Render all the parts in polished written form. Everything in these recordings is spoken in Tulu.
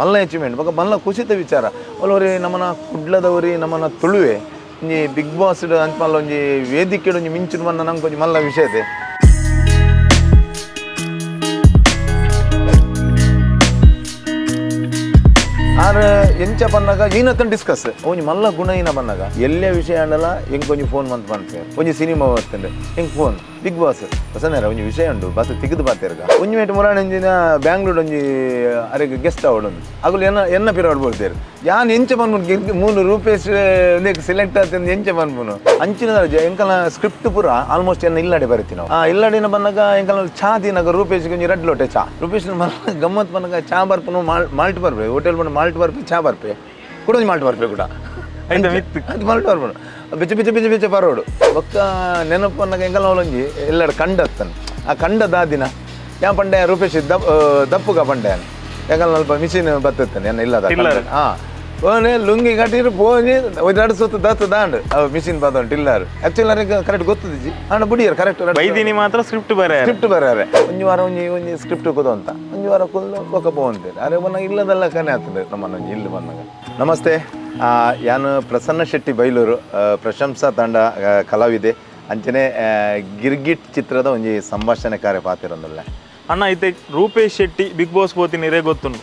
ಮಲ್ಲ ಅಚೀವ್ಮೆಂಟ್ ಬೊಕ ಮಲ್ಲ ಖುಷಿತ ವಿಚಾರ ಒಲವರಿ ನಮ್ಮನ ಕುಡ್ಲದವರಿ ನಮ್ಮನ ತುಳುವೆ ಒಂಜಿ ಬಿಗ್ ಬಾಸ್ ಅಂಚ ಒಂಜಿ ವೇದಿಕೆ ಒಂಜಿ ಮಿಂಚುಡು ಮನ್ನ ನಂಗೆ ಒಂಜಿ ಮಲ್ಲ ವಿಷಯ ಇದೆ. ಆರ್ ಎಂಚ ಬನ್ನಾಗ ಈನತನ ಡಿಸ್ಕಸ್ ಒಂಜಿ ಮಲ್ಲ ಗುಣ ಈನ ಬನ್ನಾಗ ಎಲ್ಲೇ ವಿಷಯ ಅಂಡಲ ಎಂಕ್ ಒಂಜಿ ಫೋನ್ ಮಂತ್ ಪನ್ಪೆ ಒಂಜಿ ಸಿನಿಮಾ ಬರ್ತಂಡೆ ಎಂಕ್ phone big boss ಹೊಸನೇರ ಒಂಜಿ ವಿಷಯ ಉಂಡು ಬಸ್ ತಿಗದು ಬಾತೇರ್ಗ ಒಂಜಿ ಮೇಟ್ ಮುರಾಣಂಜಿನ ಬ್ಯಾಂಗ್ಳೂರ್ ಒಂಜಿ ಅರೆಗ್ ಗೆಸ್ಟ್ ಅವಡು ಅಗುಲು ಎನ್ನ ಎನ್ನ ಪಿರವಡ್ ಬೋಲ್ತೇರು ಯಾನ್ ಎಂಚ ಪನ್ಪುನು 3 ರೂಪೇಶ್ ಸೆಲೆಕ್ಟ್ ಆತಂದು ಎಂಚ ಪನ್ಪುನು ಅಂಚಿನ ಎಂಕಲ ಸ್ಕ್ರಿಪ್ಟ್ ಪೂರ ಆಲ್ಮೋಸ್ಟ್ ಎನ್ನ ಇಲ್ಲಾಡೆ ಬರೀತಿ ನಾವು. ಆ ಇಲ್ಲಾಡಿನ ಬನ್ನಾಗ ಎಂಕಲ ಚಾ ದಿನಾಗ ರೂಪೇಶ್ಗೆ ಒಂಜಿ ರಡ್ಡ್ ಲೋಟೆ ಚಾ ರೂಪೇಶ್ ಮಲ್ಲ ಗಮ್ಮತ್ ಬನ್ನಾಗ ಚಾ ಬರ್ಪುನು ಮಾಲ್ಟ್ ಬರ್ಪೆ ಹೋಟೆಲ್ ಬಂದು ಮಾಲ್ಟ್ ಬರ್ಪೆ ಚಾ ಬರ್ಪೆ ಕೂಡ ಒಂಜಿ ಮಾಲ್ಟ್ ಬರ್ಪೆ ಕೂಡ ಅದು ಮಾಲ್ಟ್ ಬರ್ಪುನು ಬೆಚ್ಚ ಬೆಚ್ಚ ಬೆಚ್ಚ ಬೆಚ್ಚ ಬರೋಡು ಬೊಕ್ಕ ನೆನಪು ಅನ್ನಗ ಎಂಕಲ ಒಂಜಿ ಎಲ್ಲರ ಕಂಡ ಹತ್ತಾನೆ ಆ ಕಂಡ ದಾದಿನ ಯಾ ಪಂಡೆ ರೂಪೇಶ್ ದಪ್ಪುಗ ಪಂಡೆ ಎಂಕಲ್ ಅಲ್ಪ ಮಿಷಿನ್ ಬತ್ತತ್ತಾನೆ ಏನ ಇಲ್ಲದ ಹಾಂ ಓನೆ ಲುಂಗಿ ಕಟ್ಟಿರು ಪೋನಿ ಒಂದು ಸುತ್ತ ದತ್ತು ದಾಂಡು ಅವು ಮಿಷಿನ್ ಬತ್ತುಂಟು ಇಲ್ಲಾರು ಆ್ಯಕ್ಚುಲಿ ನನಗೆ ಕರೆಕ್ಟ್ ಗೊತ್ತಿದ್ದಿ ಆಂಡ ಬುಡಿಯರು ಕರೆಕ್ಟ್ ಬೈದಿನಿ ಮಾತ್ರ ಸ್ಕ್ರಿಪ್ಟ್ ಬರ ಸ್ಕ್ರಿಪ್ಟ್ ಬರಾರೆ ಒಂಜಿ ವಾರ ಒಂಜಿ ಒಂಜಿ ಸ್ಕ್ರಿಪ್ಟ್ ಕೂದು ಅಂತ ಒಂಜಿ ವಾರ ಕೂದಲು ಬೊಕ್ಕ ಪೋಂತೇನೆ ಅರೆ ಬನ್ನಾಗ ಇಲ್ಲದೆಲ್ಲ ಕನೆ ಆಗ್ತದೆ ನಮ್ಮನ್ನ ಒಂಜಿ ಇಲ್ಲಿ ಬಂದಾಗ. ನಮಸ್ತೆ, ಯಾನು ಪ್ರಸನ್ನ ಶೆಟ್ಟಿ ಬೈಲೂರು, ಪ್ರಶಂಸಾ ತಂಡ ಕಲಾವಿದೆ ಅಂಚನೆ ಗಿರ್ಗಿಟ್ ಚಿತ್ರದ ಒಂಜಿ ಸಂಭಾಷಣೆ ಕಾರ್ಯ ಪಾತಿರೊಂದಲ್ಲ. ಅಣ್ಣ ಐತೆ ರೂಪೇಶ್ ಶೆಟ್ಟಿ ಬಿಗ್ ಬಾಸ್ ಪೋತಿನಿ ರೇ ಗೊತ್ತುಂಡು.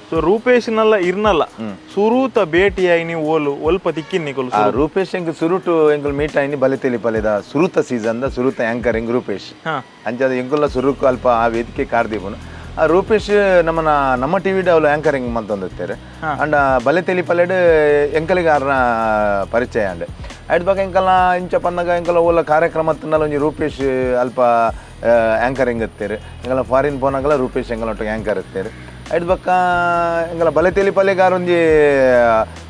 ಸೊ ರೂಪೇಶ್ನಲ್ಲ ಇರ್ನಲ್ಲ ಸುರೂತ ಭೇಟಿಯಾಯಿ ನೀವು ಓಲು ಒಲ್ಪ ತಿಕ್ಕಿನ್ ನಿಕುಲು. ರೂಪೇಶ್ ಎಂಕ್ ಸುರುಟು ಎಂಕುಲು ಮೀಟ್ ಆಯ್ನಿ ಬಲಿತೆಲಿ ಪಲೆದ ಸುರುತ ಸೀಸನ್ the ಸುರುತ anchor ಎಂಕ್ ರೂಪೇಶ್ ಅಂಚಾದ ಎಂಕುಲ ಸುರುಕು ಅಲ್ಪ ಆ ವೇದಿಕೆ ಕಾರ್ದೀಪುನು. ಆ ರೂಪೇಶ್ ನಮ್ಮನ ನಮ್ಮ ಟಿವಿ ಅವಳು ಆ್ಯಂಕರಿಂಗ್ ಮಂತೊಂದಿರ್ತಾರೆ ಅಂಡ ಬಲೆತೆಲಿ ಪಲೆಡ್ ಎಂಕಲಿಗೆ ಆರ್ನ ಪರಿಚಯ ಅಂಡ್ ಐಡ್ ಬಗ್ಗೆ ಎಂಕಲ ಇಂಚ ಪನ್ನಗ ಎಂಕಲ ಓಲ ಕಾರ್ಯಕ್ರಮ ತಿನ್ನಲ ಒಂಜಿ ರೂಪೇಶ್ ಅಲ್ಪ ಆ್ಯಂಕರಿಂಗ್ ಇರ್ತಾರೆ ಎಂಕಲ ಫಾರಿನ್ ಪೋನಾಗಲ ರೂಪೇಶ್ ಎಂಕಲ ಒಟ್ಟಿಗೆ ಆ್ಯಂಕರ್ ಇರ್ತಾರೆ. ಐಡ್ ಬಕ್ಕ ಎಂಕಲ ಬಲೆತೆಲಿ ಪಲೆಗಾರ ಒಂಜಿ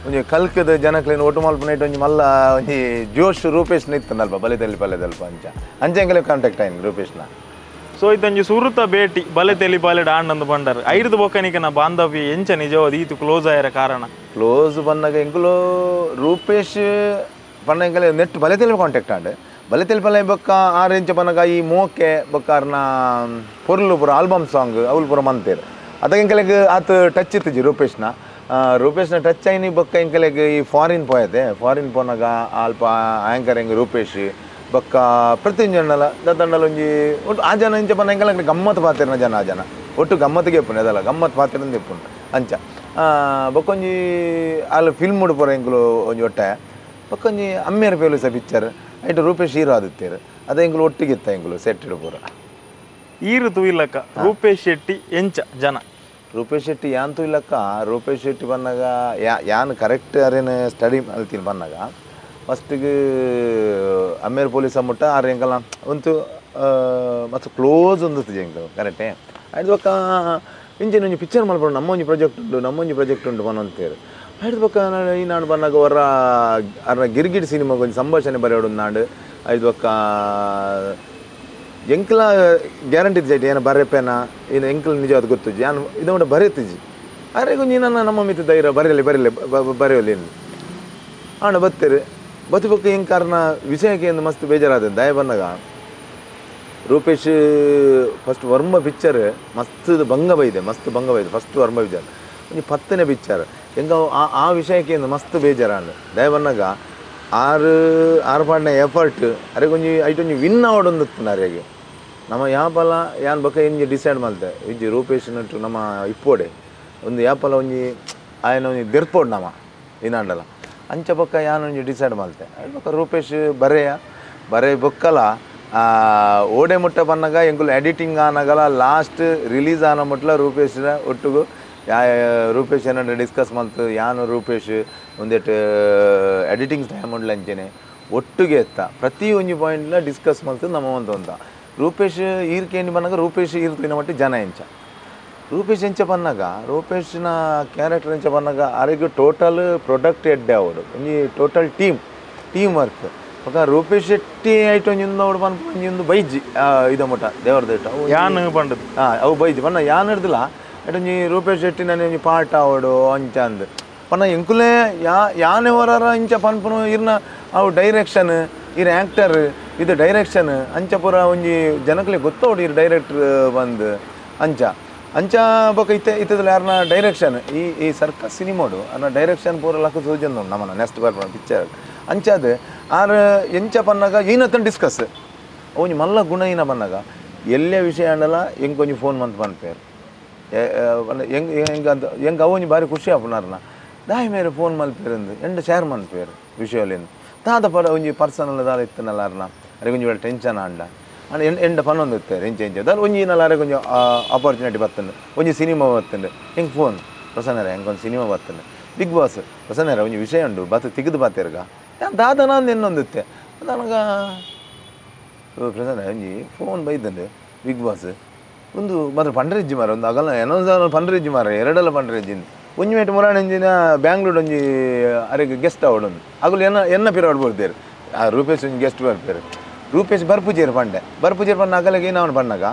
ಒಂಜಿ ಕಲ್ಕದ ಜನಕ್ಲೇನು ಒಟ್ಟು ಮಲ್ಪನೈಟ್ ಒಂಜಿ ಮಲ್ಲ ಒಂಜಿ ಜೋಶ್ ರೂಪೇಶ್ ನಿತ್ತಂದಲ್ಪ ಬಲೆತೆಲಿ ಪಲೆದಲ್ಪ ಅಂಚ ಅಂಚ ಎಂಕಲೆ ಕಾಂಟ್ಯಾಕ್ಟ್ ಆಯ್ತು ರೂಪೇಶ್ನ. ಸೊ ಇದೊಂಜಿ ಸುರುತ ಭೇಟಿ ಬಲೆತೆಲಿ ಪಾಲೆಡ್ ಆಂಡಂದು ಬಂಡಾರ ಐದು ಬೊಕ್ಕನಿಕನ ಬಾಂಧವ್ಯ ಎಂಚ ನಿಜವಾದ ಈತು ಕ್ಲೋಸ್ ಆಯರ ಕಾರಣ ಕ್ಲೋಸ್ ಬಂದಾಗ ಎಂಕುಲು ರೂಪೇಶ್ ಪಂಡ ಎಂಕಲೆ ನೆಟ್ ಬಲೆತೆಲಿ ಕಾಂಟ್ಯಾಕ್ಟ್ ಆಂಡ್ ಬಲೆತೆಲಿ ಪಲೆ ಬೊಕ್ಕ ಆರು ಇಂಚ ಪನ್ನಗ ಈ ಮೋಕೆ ಬೊಕ್ಕ ಆರ್ನ ಪೊರ್ಲು ಪೂರ ಆಲ್ಬಮ್ ಸಾಂಗ್ ಅವ್ಲು ಪೂರ ಮಂತೇರು ಅದಾಗ ಎಂಕಲೆಗ್ ಆತ ಟಚ್ ಇತ್ತುಜಿ ರೂಪೇಶ್ನ. ರೂಪೇಶ್ನ ಟಚ್ ಆಯ್ನಿ ಬೊಕ್ಕ ಎಂಕಲೆಗ್ ಈ ಫಾರಿನ್ ಪೋಯತೆ ಫಾರಿನ್ ಪೋನಾಗ ಅಲ್ಪ ಆ್ಯಂಕರ್ ಎಂಗ್ ರೂಪೇಶ್ ಬೊಕ್ಕ ಪ್ರತಿಯೊಂಜಿ ದಂಡಲ ಒಂಜಿ ಒಟ್ಟು ಆ ಜನ ಇಂಚ ಪನ್ನ ಎಂಕಲ ಗಮ್ಮತ್ ಪಾತಿರನ ಜನ ಆ ಜನ ಒಟ್ಟು ಗಮ್ಮತ್ತಿಗೆ ಎಪ್ಪುಂಡು ಅದಲ್ಲ ಗಮ್ಮತ್ ಪಾತಿರಂದು ಎಪ್ಪುಂಡು ಅಂಚ ಬೊಕ್ಕೊಂಜಿ ಅಲ್ಲಿ ಫಿಲ್ಮ್ ಉಡುಪುರ ಎಂಕುಲು ಒಂಜಿ ಒಟ್ಟೆ ಬೊಕ್ಕೊಂಜಿ ಅಮ್ಮೇರ ಪೇಲು ಪಿಕ್ಚರ್ ಐಟ್ ರೂಪೇಶ್ ಹೀರೋ ಆದಿತ್ತೇರು ಅದೇ ಎಂಕುಲು ಒಟ್ಟಿಗೆ ಇತ್ತ ಎಂಕುಲು ಸೆಟ್ ಇಡುಪುರ. ಈರು ತೂಯಿಲಕ್ಕ ರೂಪೇಶ್ ಶೆಟ್ಟಿ ಎಂಚ ಜನ ರೂಪೇಶ್ ಶೆಟ್ಟಿ ಯಾನ್ ತೂಯಿಲಕ್ಕ ರೂಪೇಶ್ ಶೆಟ್ಟಿ ಬಂದಾಗ ಯಾನ್ ಕರೆಕ್ಟ್ ಅರೇನು ಸ್ಟಡಿ ಮಲ್ತೀನಿ ಬಂದಾಗ ಫಸ್ಟಿಗೆ ಅಮ್ಮೇರ್ ಪೊಲೀಸ್ ಮುಟ್ಟ ಆರು ಎಂಕಲ ಒಂದು ಮತ್ತು ಕ್ಲೋಸ್ ಒಂದು ಎಂಕಲ್ ಕರೆಕ್ಟೇ ಆಯ್ತು ಬೊಕ್ಕ ಇಂಚಿನ ಒಂಜಿ ಪಿಕ್ಚರ್ ಮಲ್ಪಡು ನಮ್ಮ ಒಂಜಿ ಪ್ರಾಜೆಕ್ಟ್ ಉಂಟು ನಮ್ಮ ಒಂಜಿ ಪ್ರಾಜೆಕ್ಟ್ ಉಂಟು ಪನೊಂತೇರು ಆಯ್ತು ಬೊಕ್ಕ ಈ ನಾಡು ಬಂದಾಗ ಅವರ ಅರ್ನ ಗಿರ್ಗಿಟ್ ಸಿನಿಮಾಗೆ ಒಂಜಿ ಸಂಭಾಷಣೆ ಬರೆಯೋಡು ನಾಡು ಆಯ್ತು ಬೊಕ್ಕ ಎಂಕಲ ಗ್ಯಾರಂಟಿ ಇಜ್ಜಿ ಏನ ಬರೆಪೇನ ಏನು ಎಂಕಲ್ ನಿಜವಾದ ಗೊತ್ತುಜ್ಜಿ ಯಾನು ಇದು ಕೂಡ ಬರೆಯುತ್ತಿಜ್ಜಿ ಅರೆ ಒಂಜಿ ನನ್ನ ನಮ್ಮ ಮಿತ್ತ ಧೈರ್ಯ ಬರೆಯಲಿ ಬರೆಯಲಿ ಬರೆಯಲಿ ಆಂಡ ಬತ್ತೀರಿ ಬತ್ತಿ ಬೊಕ್ಕ ಹೆಂಗೆ ಕಾರಣ ವಿಷಯಕ್ಕೆ ಎಂದು ಮಸ್ತ್ ಬೇಜಾರಾದ ದಯ ಬಂದಾಗ ರೂಪೇಶ್ ಫಸ್ಟ್ ವರ್ಮ ಪಿಕ್ಚರ್ ಮಸ್ತ್ ಭಂಗ ಬೈದೆ ಮಸ್ತ್ ಭಂಗ ಬೈದೆ ಫಸ್ಟ್ ವರ್ಮ ಪಿಕ್ಚರ್ ಒಂಜಿ 10ನೇ ಪಿಕ್ಚರ್ ಹೆಂಗ ಆ ವಿಷಯಕ್ಕೆ ಎಂದು ಮಸ್ತ್ ಬೇಜಾರಾಂಡ್ ದಯ ಬಂದಾಗ ಆರು ಆರು ಪಾಡಿನ ಎಫರ್ಟ್ ಅರೆ ಒಂಜಿ ಐಟ್ ಒಂಜಿ ವಿನ್ ಆವಡೊಂದು ಅರೆಗೆ ನಮ್ಮ ಯಾಪಲ ಯಾನ್ ಬೊಕ್ಕ ಇಂಜಿ ಡಿಸೈಡ್ ಮಲ್ತೆ ಇಂಜಿ ರೂಪೇಶ್ ನಟ್ಟು ನಮ್ಮ ಇಪ್ಪೋಡೆ ಒಂದು ಯಾಪಲ ಒಂಜಿ ಆಯನ ಒಂಜಿ ದೆರ್ಪೋಡು ನಮ್ಮ ಇನಾಂಡಲ ಅಂಚ ಬೊಕ್ಕ ಯಾನ್ ಒಂಜಿ ಡಿಸೈಡ್ ಮಲ್ತೆ ಬೊಕ್ಕ ರೂಪೇಶ್ ಬರೆಯ ಬರೆ ಬೊಕ್ಕಲ ಓಡೆ ಮುಟ್ಟ ಬನ್ನಾಗ ಎಂಕುಲು ಎಡಿಟಿಂಗ್ ಆನಾಗಲ ಲಾಸ್ಟ್ ರಿಲೀಸ್ ಆನ ಮುಟ್ಲ ರೂಪೇಶ್ನ ಒಟ್ಟುಗು ಯಾ ರೂಪೇಶ್ ಏನಂದ್ರೆ ಡಿಸ್ಕಸ್ ಮಲ್ತು ಯಾನು ರೂಪೇಶ್ ಒಂದೆಟ್ ಎಡಿಟಿಂಗ್ ಟೈಮ್ ಉಂಡ್ಲ ಅಂಚನೆ ಒಟ್ಟಿಗೆ ಎತ್ತ ಪ್ರತಿ ಒಂಜಿ ಪಾಯಿಂಟ್ಲ ಡಿಸ್ಕಸ್ ಮಲ್ತು ನಮ್ಮ ಒಂದು ಅಂತ ರೂಪೇಶ್ ಈರ್ಕೇಂಡಿ ಬನ್ನಾಗ ರೂಪೇಶ್ ಈರ್ತಿನ ಮಟ್ಟಿ ಜನ ಎಂಚ ರೂಪೇಶ್ ಎಂಚ ಬನ್ನಾಗ ರೂಪೇಶ್ನ ಕ್ಯಾರೆಕ್ಟರ್ ಎಂಚ ಬನ್ನಾಗ ಆರಿಗೆ ಟೋಟಲ್ ಪ್ರೊಡಕ್ಟ್ ಎಡ್ಡೆ ಅವಡು ಒಂಜಿ total team team work ಬೊಕ್ಕ ರೂಪೇಶ್ ಶೆಟ್ಟಿ ಐಟ್ ಒಂಜಿ ಅವಡು ಪನ್ಪ ಒಂಜಿ ಬೈಜಿ ಇದ ಮುಟ್ಟ ದೇವರ ದೇಟ ಯಾನ್ ಪಂಡದು ಹಾಂ ಅವು ಬೈಜಿ ಪನ್ನ ಯಾನ್ ಹಿಡ್ದಿಲ್ಲ ಐಟ್ ಒಂಜಿ ರೂಪೇಶ್ ಶೆಟ್ಟಿ ನಾನು ಒಂಜಿ ಪಾಠ ಅವಡು ಅಂಚ ಅಂದ್ ಪನ್ನ ಎಂಕುಲೇ ಯಾ ಯಾನೆ ಹೊರರ ಇಂಚ ಪನ್ಪುನು ಇರ್ನ ಅವು ಡೈರೆಕ್ಷನ್ ಇರ್ ಆ್ಯಕ್ಟರ್ ಇದು ಡೈರೆಕ್ಷನ್ ಅಂಚ ಪೂರ ಒಂಜಿ ಜನಕ್ಲೆ ಗೊತ್ತೋಡು ಇರ್ ಡೈರೆಕ್ಟರ್ ಬಂದು ಅಂಚ ಅಂಚ ಬೊಕ ಇತ್ತೆ ಇತ್ತದಲ್ಲ ಯಾರನ್ನ ಡೈರೆಕ್ಷನ್ ಈ ಈ ಸರ್ಕಸ್ ಸಿನಿಮಾಡು ಅನ್ನ ಡೈರೆಕ್ಷನ್ ಪೂರ ಲಕ್ಕ ಸೂಜನ್ ನಮ್ಮನ ನೆಕ್ಸ್ಟ್ ಬರ್ಪುನ ಪಿಕ್ಚರ್ ಅಂಚಾದ ಆರ್ ಎಂಚ ಪನ್ನಾಗ ಏನತ್ತ ಡಿಸ್ಕಸ್ ಒಂಜಿ ಮಲ್ಲ ಗುಣ ಏನ ಪನ್ನಾಗ ಎಲ್ಲೇ ವಿಷಯ ಅಂಡಲ ಎಂಕ್ ಒಂಜಿ ಫೋನ್ ಮಂತ್ ಪನ್ಪೇರು ಎಂಗ್ ಎಂಗ್ ಅಂತ ಎಂಕ್ ಅವೊಂಜಿ ಬಾರಿ ಖುಷಿ ಆಪುನಾರ್ನ ದಾಯಿ ಮೇರೆ ಫೋನ್ ಮಲ್ಪೇರಂದು ಎಂಡ ಶೇರ್ ಮನ್ಪೇರು ವಿಷಯಲೇನು ದಾದ ಪಡ ಒಂಜಿ ಪರ್ಸನಲ್ ದಾದ ಇತ್ತನಲ್ಲ ಅರ್ನ ಅರೆ ಒಂಜಿ ವೇಳೆ ಟೆನ್ಷನ್ ಆಂಡ ಅಂಡ ಎಂಡ ಪನ್ನೊಂದು ಇತ್ತಾರೆ ಎಂಚ ಎಂಚ ದಾದ ಒಂಜಿ ಏನಲ್ಲ ಅರೆ ಒಂಜಿ ಆಪರ್ಚುನಿಟಿ ಬತ್ತಂಡು ಒಂಜಿ ಸಿನಿಮಾ ಬತ್ತಂಡು ಹೆಂಗೆ ಫೋನ್ ಪ್ರಸನ್ನರೇ ಹೆಂಗೆ ಒಂದು ಸಿನಿಮಾ ಬತ್ತಂಡು ಬಿಗ್ ಬಾಸ್ ಪ್ರಸನ್ನರೇ ಒಂಜಿ ವಿಷಯ ಉಂಡು ಬತ್ತು ತಿಗಿದು ಬಾತೇರ್ಗ ದಾದ ನಾನು ಎನ್ನೊಂದಿತ್ತೆ ನನಗೆ ಪ್ರಸನ್ನ ಒಂಜಿ ಫೋನ್ ಬೈದಂಡು ಬಿಗ್ ಬಾಸ್ ಒಂದು ಮಾತ್ರ ಪಂಡ್ರೆಜ್ಜಿ ಮಾರ ಒಂದು ಅಗಲ ಏನೊಂದು ಪಂಡ್ರೆಜ್ಜಿ ಮಾರ ಎರಡಲ್ಲ ಪಂಡ್ರೆಜ್ಜಿ ಒಂಜಿ ಮೇಟ್ ಮುರಾಣಂಜಿನ ಬ್ಯಾಂಗ್ಳೂರ್ ಒಂಜಿ ಅರೆಗೆ ಗೆಸ್ಟ್ ಅವಡೊಂದು ಅಗಲು ಎನ್ನ ಎನ್ನ ಪಿರವಾಡ್ ಬರ್ದೇರು ಆ ರೂಪೇಶ್ ಒಂಜಿ ಗೆಸ್ಟ್ ಬರ್ಪೇರು ರೂಪೇಶ್ ಬರ್ಪುಜೇರು ಪಂಡೆ ಬರ್ಪುಜೇರು ಪಂಡ ಅಗಲಿಗೆ ಏನವನು ಪಣ್ಣಾಗ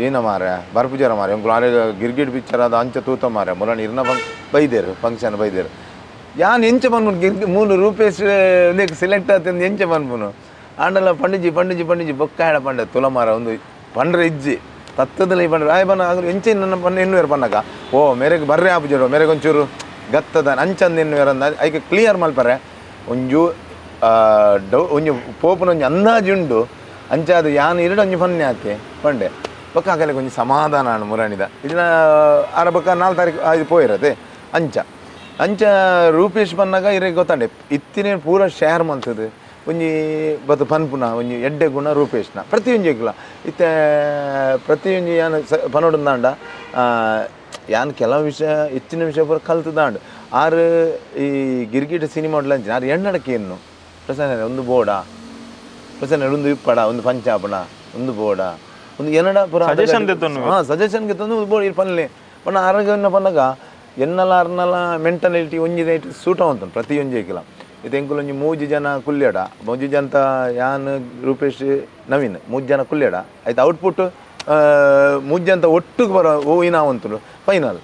ಏನ ಮಾರ ಬರ್ಪುಜೇರ ಮಾರ ಎಂಕುಲು ಅರೆಗೆ ಗಿರ್ಗಿಟ್ ಪಿಕ್ಚರ್ ಅದು ಅಂಚ ತೂತ ಮಾರ ಮುರಾಣಿ ಇರ್ನ ಫಂಕ್ ಬೈದೇರು ಫಂಕ್ಷನ್ ಬೈದೇರು ಯಾನ್ ಎಂಚ ಪನ್ಪುನು ಗಿರ್ಗಿ ಮೂಲು ರೂಪೇಶ್ ಸೆಲೆಕ್ಟ್ ಆತಂದು ಎಂಚ ಪನ್ಪುನು ಆಂಡಲ ಪಂಡಿಜಿ ಪಂಡಿಜಿ ಪಂಡಿಜಿ ಬೊಕ್ಕ ಹೇಳ ಪಂಡೆ ತುಲ ಮಾರ ಒಂದು ಪಂಡ್ರೆ ಇಜ್ಜಿ ತತ್ತದಲ್ಲಿ ಪಂಡ್ರೆ ಆಯ್ ಬನ್ನ ಆಗಲು ಎಂಚ ನನ್ನ ಪನ್ನ ಎನ್ನುವೇರು ಪನ್ನಾಗ ಓ ಮೇರೆಗೆ ಬರ್ರೆ ಆಪುಜರು ಮೇರೆಗೆ ಒಂಚೂರು ಗತ್ತದ ಅಂಚಂದು ಎನ್ನುವೇರು ಅಂದ ಐಕೆ ಕ್ಲಿಯರ್ ಮಲ್ಪರೆ ಒಂಜು ಡೌ ಒಂಜಿ ಪೋಪುನ ಒಂಜಿ ಅಂದಾಜುಂಡು ಅಂಚಾದ ಯಾನ್ ಎರಡು ಒಂಜಿ ಪನ್ನೆ ಆತೆ ಪಂಡೆ ಬೊಕ್ಕ ಆಗಲಿಕ್ಕೆ ಒಂಜಿ ಸಮಾಧಾನ ಅಣ್ಣ ಮುರಾಣಿದ ಇದನ್ನ ಆರ ಬೊಕ್ಕ 4 ತಾರೀಕು ಇದು ಪೋಯಿರತೆ ಅಂಚ ಅಂಚ ರೂಪೇಶ್ ಪನ್ನಾಗ ಇರೆಗೆ ಗೊತ್ತಾಂಡೆ ಇತ್ತಿನ ಪೂರ ಶೇರ್ ಮಂತದು ಒಂಜಿ ಬತ್ತು ಪನ್ಪುನ ಒಂಜಿ ಎಡ್ಡೆ ಗುಣ ರೂಪೇಶ್ನ ಪ್ರತಿಯೊಂಜಿ ಇತ್ತೆ ಪ್ರತಿಯೊಂಜಿ ಯಾನ್ ಪನೋಡುಂದಾಂಡ ಯಾನ್ ಕೆಲವು ವಿಷಯ ಹೆಚ್ಚಿನ ವಿಷಯ ಪೂರ ಕಲ್ತದಾಂಡ್ ಆರು ಈ ಗಿರ್ಗಿಟ ಸಿನಿಮಾ ಅಂಚಿನ ಆರು ಎಣ್ಣಡಕ್ಕೆ ಏನು ಪ್ರಸನ್ನ ಒಂದು ಬೋಡ ಪ್ರಸನ್ನ ಒಂದು ಇಪ್ಪಡ ಒಂದು ಪಂಚಾಪಣ ಒಂದು ಬೋಡ ಒಂದು ಎನ್ನಡ ಪೂರ ಸಜೆಷನ್ ಹಾಂ ಸಜೆಷನ್ಗೆ ತಂದು ಬೋರ್ಡ್ ಇಲ್ಲಿ ಪನ್ಲೆ ಪನ್ನ ಆರೋಗ್ಯವನ್ನು ಪನ್ನಾಗ ಎನ್ನಲ ಅರ್ನಲ ಮೆಂಟಾಲಿಟಿ ಒಂಜಿ ರೈಟ್ ಸೂಟ ಅಂತ ಪ್ರತಿಯೊಂಜಿ ಐಕಿಲ್ಲ ಇದು ಎಂಕುಲು ಒಂಜಿ ಮೂಜಿ ಜನ ಕುಲ್ಯಡ ಮೂಜಿ ಜನ ಯಾನ್ ರೂಪೇಶ್ ನವೀನ್ ಮೂಜಿ ಜನ ಕುಲ್ಯಡ ಆಯ್ತು ಔಟ್ಪುಟ್ ಮೂಜಿ ಜನ ಒಟ್ಟಿಗೆ ಬರೋ ಓ ಇನಾವಂತನು ಫೈನಲ್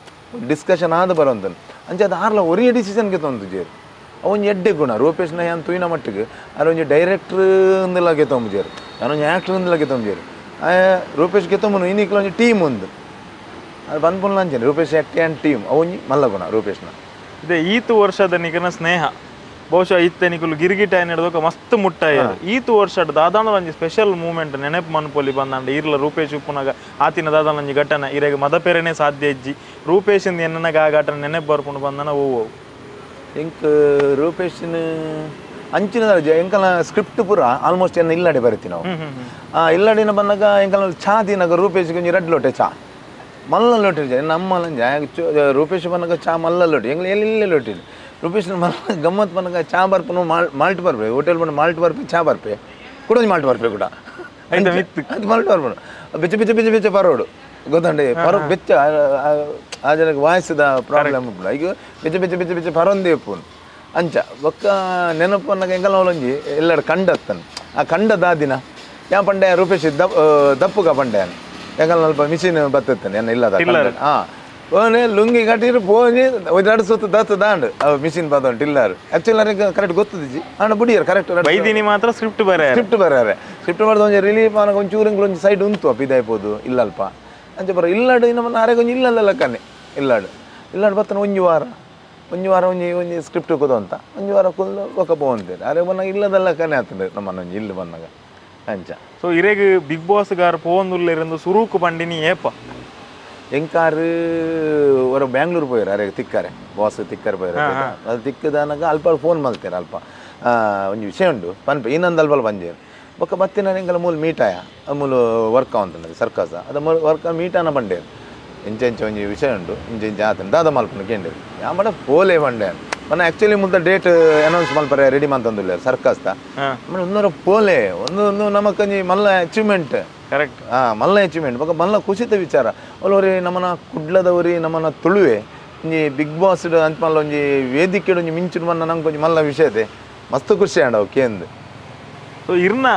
ಡಿಸ್ಕಷನ್ ಆದ ಬರೋಂತನು ಅಂಚೆ ಅದು ಆರ್ಲ ಒರಿಯ ಡಿಸಿಷನ್ಗೆ ತಂತು ಜೇರು ಅವೊಂಜಿ ಎಡ್ಡೆ ಗುಣ ರೂಪೇಶ್ನ ಯಾನ್ ತೂಯಿನ ಮಟ್ಟಿಗೆ ಅರೆ ಒಂಜಿ ಡೈರೆಕ್ಟ್ರ್ ಅಂದಲಾಗೆ ತೊಂಬುಜೇರು ಯಾನೊಂಜಿ ಆ್ಯಕ್ಟ್ರ್ ಅಂದಲಾಗೆ ತೊಂಬುಜೇರು ರೂಪೇಶ್ ಗೆತ್ತೊಂಬನು ಇನ್ನಿಕ್ಲ ಒಂಜಿ ಟೀಮ್ ಒಂದು ಅದು ಬಂದ್ಪುಲ್ಲ ಅಂಚನೆ ರೂಪೇಶ್ ಶೆಟ್ಟಿ ಆ್ಯಂಡ್ ಟೀಮ್ ಅವೊಂಜಿ ಮಲ್ಲ ಗುಣ ರೂಪೇಶ್ನ ಇದೆ ಈತು ವರ್ಷದ ನಿಕನ ಸ್ನೇಹ ಬಹುಶಃ ಇತ್ತೆ ನಿಕುಲು ಗಿರ್ಗಿಟ ಹಿಡ್ದೋಕ ಮಸ್ತ್ ಮುಟ್ಟಾಯ ಈತು ವರ್ಷ ದಾದಾನ ಒಂಜಿ ಸ್ಪೆಷಲ್ ಮೂಮೆಂಟ್ ನೆನಪು ಮನ್ಪೊಲಿ ಬಂದಾಂಡ ಇರ್ಲ ರೂಪೇಶ್ ಉಪ್ಪುನಾಗ ಆತಿನ ದಾದಾನ ಒಂಜಿ ಘಟನೆ ಇರೆಗ್ ಮದಪೆರೆನೆ ಸಾಧ್ಯ ಇಜ್ಜಿ ರೂಪೇಶಿಂದ ಎನ್ನನಾಗ ಆ ಘಟನೆ ನೆನಪು ಬರ್ಕೊಂಡು ಬಂದನ ಓ ಎಂಕ್ ರೂಪೇಶಿನ ಅಂಚಿನ ಎಂಕಲ ಸ್ಕ್ರಿಪ್ಟ್ ಪೂರ ಆಲ್ಮೋಸ್ಟ್ ಎನ್ನ ಇಲ್ಲಡೆ ಬರಿತಿ ನಾವು ಇಲ್ಲಡಿನ ಬಂದಾಗ ಎಂಕಲ ಚಾ ತಿನ್ನಾಗ ರೂಪೇಶ್ಗೆ ಒಂಜಿ ರಡ್ಡ್ ಲೋಟೆ ಚಾ ಮಲ್ಲ ಲೋಟೆ ನಮ್ಮ ರೂಪೇಶ್ ಬಂದಾಗ ಚಾ ಮಲ್ಲ ಲೋಟೆ ಎಂಗ್ಲ ಎಲ್ಲೆಲ್ಲ ಲೋಟೆ ರೂಪೇಶ್ ಮಲ್ಲ ಗಮ್ಮತ್ ಬಂದಾಗ ಚಾ ಬರ್ಪನು ಮಾಲ್ಟ್ ಬರ್ಪೆ ಹೋಟೆಲ್ ಬಂದು ಮಾಲ್ಟ್ ಬರ್ಪೆ ಚಾ ಬರ್ಪೆ ಕೂಡ ಒಂಜಿ ಮಾಲ್ಟ್ ಬರ್ಪೆ ಕೂಡ ಅದು ಮಾಲ್ಟ್ ಬರ್ಪನು ಬೆಚ್ಚ ಬೆಚ್ಚ ಬೆಚ್ಚ ಬೆಚ್ಚ ಪರೋಡು ಗೊತ್ತಂಡೆ ಪರೋ ಬೆಚ್ಚ ಆ ಜನಕ್ಕೆ ವಾಯ್ಸದ ಪ್ರಾಬ್ಲಮ್ ಉಪ್ಪುಂಡು ಈಗ ಬೆಚ್ಚ ಬೆಚ್ಚ ಬೆಚ್ಚ ಬೆಚ್ಚ ಪರೊಂದೇ ಉಪ್ಪುಂಡು ಅಂಚ ಬೊಕ್ಕ ನೆನಪು ಅನ್ನಗ ಎಂಕಲ್ನ ಒಂಜಿ ಎಲ್ಲರ ಕಂಡ ಅತ್ತನು ಆ ಕಂಡ ದಾದಿನ ಯಾ ಪಂಡೆ ರೂಪೇಶ್ ದಪ್ಪುಗ ಪಂಡೆ ಎಂಕಲ್ನ ಅಲ್ಪ ಮಿಷಿನ್ ಬತ್ತಿತ್ತಾನೆ ಎನ್ನ ಇಲ್ಲದ ಹಾಂ ಓನೆ ಲುಂಗಿ ಕಟ್ಟಿರು ಪೋನಿ ಎರಡು ಸುತ್ತು ದತ್ತು ದಾಂಡ್ ಅವು ಮಿಷಿನ್ ಬತ್ತುಂಟು ಇಲ್ಲಾರು ಆ್ಯಕ್ಚುಲಿ ನನಗೆ ಕರೆಕ್ಟ್ ಗೊತ್ತಿದ್ದಿ ಆಂಡ ಬುಡಿಯರು ಕರೆಕ್ಟ್ ಬೈದಿನಿ ಮಾತ್ರ ಸ್ಕ್ರಿಪ್ಟ್ ಬರೆಯ ಸ್ಕ್ರಿಪ್ಟ್ ಬರೆಯಾರೆ ಸ್ಕ್ರಿಪ್ಟ್ ಬರೆದ ಒಂಜಿ ರಿಲೀಫ್ ಆನಗ ಒಂಚೂರು ಎಂಕುಲು ಒಂಜಿ ಸೈಡ್ ಉಂತು ಅಪ್ಪ ಇದಾಯ್ಬೋದು ಇಲ್ಲಲ್ಪ ಅಂಚ ಬರ ಇಲ್ಲಾಡು ನಮ್ಮ ಅರೆಗೆ ಒಂಜಿ ಇಲ್ಲಲ್ಲ ಕನ್ನೆ ಇಲ್ಲಾಡು ಇಲ್ಲಾಡು ಬತ್ತನ ಒಂಜಿ ವಾರ ಒಂಜಿ ವಾರ ಒಂಜಿ ಒಂಜಿ ಸ್ಕ್ರಿಪ್ಟ್ ಕೂದು ಅಂತ ಒಂಜಿ ವಾರ ಕುಲ್ಲು ಬೊಕ್ಕ ಪೋವಂತೇಳಿ ಅರೆ ಬಂದಾಗ ಇಲ್ಲದಲ್ಲ ಕನೆ ಆಗ್ತದೆ ನಮ್ಮನ್ನ ಒಂಜಿ ಇಲ್ಲಿ ಬಂದಾಗ ಅಂಚ ಸೊ ಇರೆಗ್ big boss ಗಾರ್ ಪೋವೊಂದುಲ್ಲೆರಂದು ಸುರೂಕು ಪಂಡಿನಿ ಏಪ ಎಂಕಾರು ಹೊರ ಬ್ಯಾಂಗ್ಳೂರು ಪೋಯಿರು ಅರೆ ತಿಕ್ಕಾರೆ ಬಾಸ್ ತಿಕ್ಕಾರೆ ಪೋಯಿರು ಅದು ತಿಕ್ಕದಾನಾಗ ಅಲ್ಪ ಫೋನ್ ಮಲ್ತೇರು ಅಲ್ಪ ಒಂಜಿ ವಿಷಯ ಉಂಡು ಪನ್ಪೆ ಇನ್ನೊಂದು ಅಲ್ಪ ಪಂಜೇರು ಬೊಕ್ಕ ಬತ್ತಿನ ಎಂಕಲ ಮೂಲು ಮೀಟಾಯ ಮೂಲು ವರ್ಕ್ ಆವಂತಂದ್ರೆ ಸರ್ಕಸ ಅದು ಮೂಲು ವರ್ಕ್ ಮೀಟಾನ ಬಂಡೇರು ಇಂಚ ಇಂಚ ಒಂಜಿ ವಿಷಯ ಉಂಡು ಇಂಚ ಇಂಚ ಆತನ ದಾದ ಮಲ್ಪನ ಕೇಂಡೇರು ಯಾಮಡ ಪೋಲೆ ಬಂಡೆ ಮನ್ನ ಆ್ಯಕ್ಚುಲಿ ಮುಲ್ತ ಡೇಟ್ ಅನೌನ್ಸ್ ಮಲ್ಪರೆ ರೆಡಿ ಮಂತಂದುಲ್ಲ ಸರ್ಕಸ್ತ ಮನ್ನ ಒಂದರ ಪೋಲೆ ಒಂದು ಒಂದು ನಮಕ್ಕಂಜಿ ಮಲ್ಲ ಅಚೀವ್ಮೆಂಟ್ ಕರೆಕ್ಟ್ ಹಾಂ ಮಲ್ಲ ಅಚೀವ್ಮೆಂಟ್ ಬೊಕ್ಕ ಮಲ್ಲ ಖುಷಿತ ವಿಚಾರ ಒಲವರಿ ನಮ್ಮನ ಕುಡ್ಲದವರಿ ನಮ್ಮನ ತುಳುವೆ ಒಂಜಿ ಬಿಗ್ ಬಾಸ್ ಅಂತ ಮಲ್ಲ ಒಂಜಿ ವೇದಿಕೆ ಒಂಜಿ ಮಿಂಚು ಮನ್ನ ನಂಗೆ ಒಂಜಿ ಮಲ್ಲ ವಿಷಯ ಇದೆ ಮಸ್ತ್ ಖುಷಿ ಆಂಡ ಅವು ಕೇಂದು ಸೊ ಇರ್ನ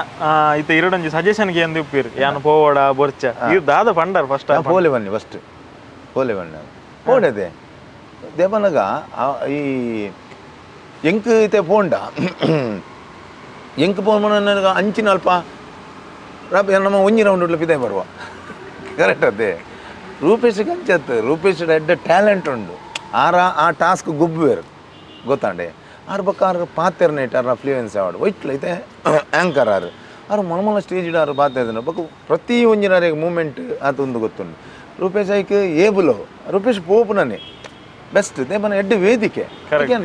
ಇತ್ತ ಎರಡೊಂಜಿ ಸಜೆಷನ್ ಗೆ ಉಪ್ಪಿರ್ ಯಾನು ಪೋವಡ ಬೊರ್ಚ ಇರ್ ದಾದ ಪಂಡರ್ ಫಸ್ಟ್ ಪೋಲೆ ಬನ್ನಿ ಫಸ್ಟ್ ಪೋಲೆ ಬನ್ನಿ ಪೋಡದೆ ದೇವನಗ ಈ ಎಂಕ್ ಇತ್ತೆ ಪೋಂಡ ಎಂಕ್ ಪೋನ್ ನನಗೆ ಅಂಚಿನ ಅಲ್ಪ ನಮ್ಮ ಒಂಜಿ ರೌಂಡ್ ಪಿದಾಯಿ ಬರುವ ಕರೆಕ್ಟ್ ಅದೇ ರೂಪೇಶ್ ಕಂಚತ್ತು ರೂಪೇಶ್ ಎಡ್ಡೆ ಟ್ಯಾಲೆಂಟ್ ಉಂಡು ಆರ ಆ ಟಾಸ್ಕ್ ಗುಬ್ಬೇರು ಗೊತ್ತಾಂಡೆ ಆರು ಬೊಕ್ಕ ಆರು ಪಾತೆರ್ನೇಟ್ ಆರ ಫ್ಲೂಯೆನ್ಸ್ ಆವಡು ಒಯ್ಟ್ಲ ಐತೆ ಆ್ಯಂಕರ್ ಆರು ಆರು ಮೊಲ ಸ್ಟೇಜ್ ಆರು ಪಾತೆರ್ನ ಬೊಕ್ಕ ಪ್ರತಿ ಒಂಜಿನಾರಿಗೆ ಮೂಮೆಂಟ್ ಆತ ಒಂದು ಗೊತ್ತುಂಡು ರೂಪೇಶ್ ಐಕ್ ಏಬುಲೋ ರೂಪೇಶ್ ಪೋಪುನನೆ ಬೆಸ್ಟ್ ದೇಪನ ಎಡ್ಡೆ ವೇದಿಕೆ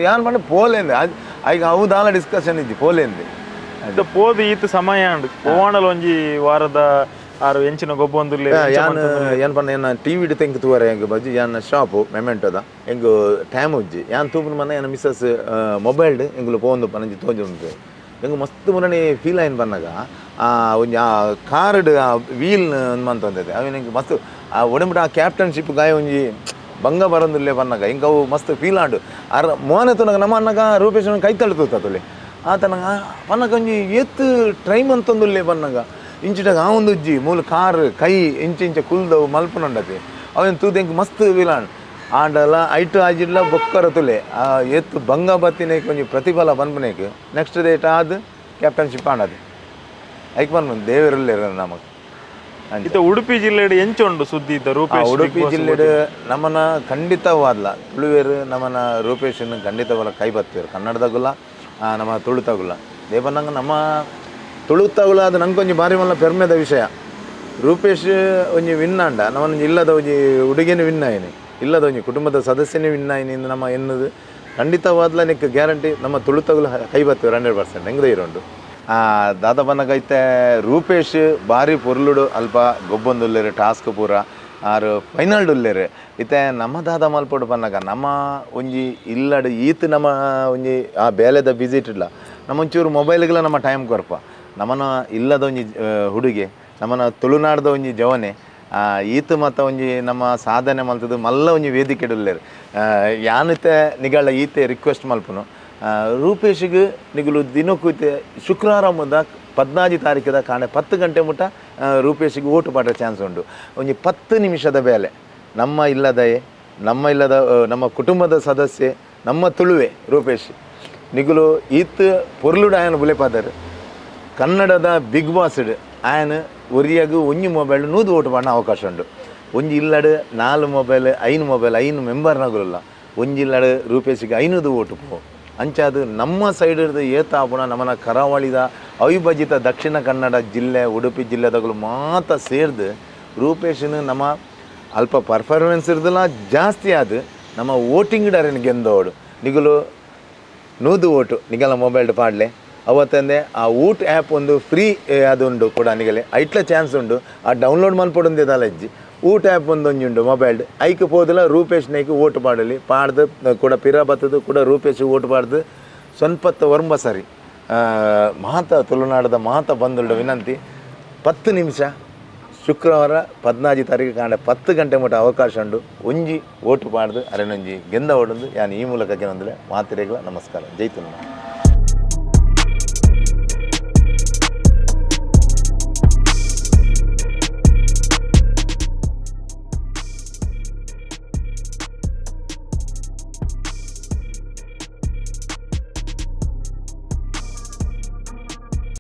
ಯಾನ್ ಪಂಡ ಪೋಲೇಂದೆ ಐಗ ಅವು ದಾಲ ಡಿಸ್ಕಷನ್ ಇದ್ದಿ ಪೋಲೇಂದೆ ಪೋದು ಈತ ಸಮಯ ಉಂಡು ಪೋವಾಣಲ್ ಒಂಜಿ ವಾರದ ಆರು ಎಂಚಿನ ಗೊಬ್ಬೊಂದುಲ್ಲೆ ಯಾನ್ ಯಾನ್ ಪಂಡ ಏನ ಟಿವಿ ತೆಂಕ್ ತೂವರೆ ಎಂಕ್ ಬಜ್ಜಿ ಯಾನ್ ಶಾಪು ಮೆಮೆಂಟೋದ ಎಂಕ್ ಟೈಮ್ ಉಜ್ಜಿ ಯಾನ್ ತೂಪುನ ಮನ್ನ ಯಾನ್ ಮಿಸ್ಸಸ್ ಮೊಬೈಲ್ಡ್ ಎಂಗುಲು ಪೋಂದು ಪನಂಜಿ ತೋಜುಂಡು ಎಂಕ್ ಮಸ್ತ್ ಮುರಣಿ ಫೀಲ್ ಆಯ್ನ್ ಪನ್ನಗ ಆ ಒಂಜಿ ಆ ಕಾರ್ಡ್ ಆ ವೀಲ್ ಮಂತೊಂದೈತೆ ಅವೇನು ಎಂಕ್ ಮಸ್ತ್ ಆ ಒಡಂಬಿಟ ಆ ಕ್ಯಾಪ್ಟನ್ಶಿಪ್ ಗಾಯ ಒಂಜಿ ಬಂಗ ಬರಂದುಲ್ಲೆ ಪನ್ನಗ ಎಂಕ್ ಅವು ಮಸ್ತ್ ಫೀಲ್ ಆಂಡು ಅರ್ ಮೋನೆ ತುನಗ ನಮ್ಮ ಅನ್ನಗ ರೂಪೇಶ್ ಕೈ ತಳ್ತೂತ ತುಲೆ ಆತನಗ ಪನ್ನಗ ಒಂಜಿ ಏತ್ ಟ್ರೈ ಮಂತೊಂದುಲ್ಲೆ ಪನ್ನಗ ಇಂಚಿಟಾಗ ಆ ಒಂದು ಉಜ್ಜಿ ಮೂಲ ಕಾರ್ ಕೈ ಇಂಚ ಇಂಚ ಕುಲ್ದವು ಮಲ್ಪನೊಂಡತೆ ಅವೇನು ತೂದು ಎಂಕ್ ಮಸ್ತ್ ವಿಲಾಂಡ್ ಆಂಡಲ ಐಟು ಆಜಿಡ್ಲ ಬೊಕ್ಕರ ತುಲೆ ಆ ಏತ್ ಬಂಗ ಬತ್ತಿನೇಕ್ ಒಂಜಿ ಪ್ರತಿಫಲ ಬನ್ಪನೇಕ್ ನೆಕ್ಸ್ಟ್ ಡೇಟ್ ಆದ್ ಕ್ಯಾಪ್ಟನ್ಶಿಪ್ ಆಂಡದು ಐಕ್ ಬನ್ಬನ್ ದೇವರಲ್ಲೇ ನಮಕ್ ಇತ್ತ ಉಡುಪಿ ಜಿಲ್ಲೆಡ್ ಎಂಚುಂಡು ಸುದ್ದಿ ಇದ್ದ ರೂಪೇಶ್ ಉಡುಪಿ ಜಿಲ್ಲೆಡ್ ನಮ್ಮನ ಖಂಡಿತವಾದ್ಲ ತುಳುವೇರು ನಮ್ಮನ ರೂಪೇಶನ್ ಖಂಡಿತವಾದ ಕೈ ಬತ್ತೇರು ಕನ್ನಡದಾಗುಲ್ಲ ನಮ್ಮ ತುಳುತಾಗುಲ್ಲ ದೇವನಂಗೆ ನಮ್ಮ ತುಳುತಾಗುಲ್ಲ ಅದು ನಂಗೊಂಜಿ ಭಾರಿ ಮಲ್ಲ ಪೆರ್ಮೆದ ವಿಷಯ ರೂಪೇಶ್ ಒಂಜಿ ವಿನ್ನಾಂಡ ನಮ್ಮನ ಇಲ್ಲದ ಒಂಜಿ ಹುಡುಗಿನ ವಿನ್ನಾಯಿನಿ ಇಲ್ಲದ ಒಂಜಿ ಕುಟುಂಬದ ಸದಸ್ಯನೇ ವಿನ್ನಾಯಿನಿ ನಮ್ಮ ಎನ್ನುದು ಖಂಡಿತವಾದ್ಲ ನಿಕ್ ಗ್ಯಾರಂಟಿ ನಮ್ಮ ತುಳುತಾಗುಲ ಕೈ ಬತ್ತೇರು 100% ಹೆಂಗದ ಇರೋಂಡು ದಾದ ಬನ್ನಗೈತೆ ರೂಪೇಶ್ ಭಾರಿ ಪೊರ್ಲುಡು ಅಲ್ಪ ಗೊಬ್ಬೊಂದುಲ್ಲೇರು ಟಾಸ್ಕ್ ಪೂರ ಆರು ಫೈನಲ್ಡ್ ಉಲ್ಲೇರು ಇತ್ತೆ ನಮ್ಮ ದಾದ ಮಲ್ಪೊಡು ಪನ್ನಗ ನಮ್ಮ ಒಂಜಿ ಇಲ್ಲಡು ಈತ್ ನಮ್ಮ ಒಂಜಿ ಆ ಬೇಲೆದ ಬಿಸಿಟ್ ಇಲ್ಲ ನಮ್ಮ ಒಂಚೂರು ಮೊಬೈಲ್ಗೆಲ್ಲ ನಮ್ಮ ಟೈಮ್ ಕೊರ್ಪ ನಮ್ಮನ ಇಲ್ಲದ ಒಂಜಿ ಹುಡುಗಿ ನಮ್ಮನ ತುಳುನಾಡ್ದ ಒಂಜಿ ಜವನೆ ಈತ್ ಮತ್ತು ಒಂಜಿ ನಮ್ಮ ಸಾಧನೆ ಮಲ್ತದ್ದು ಮಲ್ಲ ಒಂಜಿ ವೇದಿಕೆ ಉಲ್ಲೇರು ಯಾನಿತೆ ನಿಗಳ ಈತೆ ರಿಕ್ವೆಸ್ಟ್ ಮಲ್ಪುನು ರೂಪೇಶ್ಗೆ ನಿಗುಲು ದಿನಕ್ಕೂ ಶುಕ್ರವಾರ ಮುದ 14 ತಾರೀಕಿದ ಕಾಣೆ 10 ಗಂಟೆ ಮುಟ್ಟ ರೂಪೇಶ್ಗೆ ಓಟು ಪಾಟ ಚಾನ್ಸ್ ಉಂಟು ಒಂಜಿ 10 ನಿಮಿಷದ ಬೇಲೆ ನಮ್ಮ ಇಲ್ಲದಯೆ ನಮ್ಮ ಇಲ್ಲದ ನಮ್ಮ ಕುಟುಂಬದ ಸದಸ್ಯೆ ನಮ್ಮ ತುಳುವೆ ರೂಪೇಶ್ ನಿಗುಲು ಈತ್ ಪೊರ್ಲುಡು ಆಯನ ಬುಲೆಪಾದರು ಕನ್ನಡದ ಬಿಗ್ ಬಾಸ್ಡ್ ಆಯನ ಒರಿಯಾಗ ಒಂಜಿ ಮೊಬೈಲ್ 100 ಓಟು ಪಾಡನ ಅವಕಾಶ ಉಂಟು ಒಂಜಿ ಇಲ್ಲಡು 4 ಮೊಬೈಲ್ 5 ಮೊಬೈಲ್ 5 ಮೆಂಬರ್ನಗುಲಲ್ಲ ಒಂಜಿ ಇಲ್ಲಡು ರೂಪೇಶ್ಗೆ 500 ಓಟು ಪೋ ಅಂಚಾದು ನಮ್ಮ ಸೈಡ್ ಏತಾಪುಣ ನಮ್ಮನ ಕರಾವಳಿದ ಅವಿಭಜಿತ ದಕ್ಷಿಣ ಕನ್ನಡ ಜಿಲ್ಲೆ ಉಡುಪಿ ಜಿಲ್ಲೆದಗಳು ಮಾತ ಸೇರ್ದು ರೂಪೇಶನ ನಮ್ಮ ಅಲ್ಪ ಪರ್ಫಾರ್ಮೆನ್ಸ್ ಇರ್ದಲ್ಲ ಜಾಸ್ತಿ ಆದು ನಮ್ಮ ವೋಟಿಂಗ್ ಡಾರಿನ ಗೆಂದೋಡು ನಿಗುಲು 100 ಓಟು ನಿಗಲ ಮೊಬೈಲ್ ಪಾಡಲೆ ಅವತ್ತಂದೆ ಆ ವೋಟ್ ಆ್ಯಪ್ ಒಂದು ಫ್ರೀ ಅದು ಉಂಟು ಕೂಡ ನಿಗಲೆ ಐಟ್ಲ ಚಾನ್ಸ್ ಉಂಟು ಆ ಡೌನ್ಲೋಡ್ ಮಲ್ಪೊಡೊಂದೇ ದಾಲಜ್ಜಿ ಊಟ ಆ್ಯಪ್ ಒಂದೊಂಜಿ ಉಂಡು ಮೊಬೈಲ್ ಐಕ್ ಪೋದಿಲ್ಲ ರೂಪೇಶ್ ನೈಕ್ ಓಟು ಪಾಡಲಿ ಪಾಡ್ದು ಕೂಡ ಪಿರ ಬತ್ತದು ಕೂಡ ರೂಪೇಶ್ ಓಟು ಪಾಡ್ದು ಸ್ವಲ್ಪತ್ತು ವರ್ಂಬ ಸರಿ ಮಾತ ತುಳುನಾಡದ ಮಾತ ಬಂದುಳ್ಳ ವಿನಂತಿ 10 ನಿಮಿಷ ಶುಕ್ರವಾರ 14 ತಾರೀಕು ಕಾಂಡೆ 10 ಗಂಟೆ ಮುಟ್ಟ ಅವಕಾಶ ಉಂಡು ಒಂಜಿ ಓಟು ಪಾಡ್ದು ಅರೆನೊಂಜಿ ಗೆಂದ ಓಡೊಂದು ಯಾನ್ ಈ ಮೂಲಕ ಕೆಲವೊಂದಿಲ್ಲ ಮಾತಿರೇಗಳ ನಮಸ್ಕಾರ ಜೈ ತುಳುನಾಡು.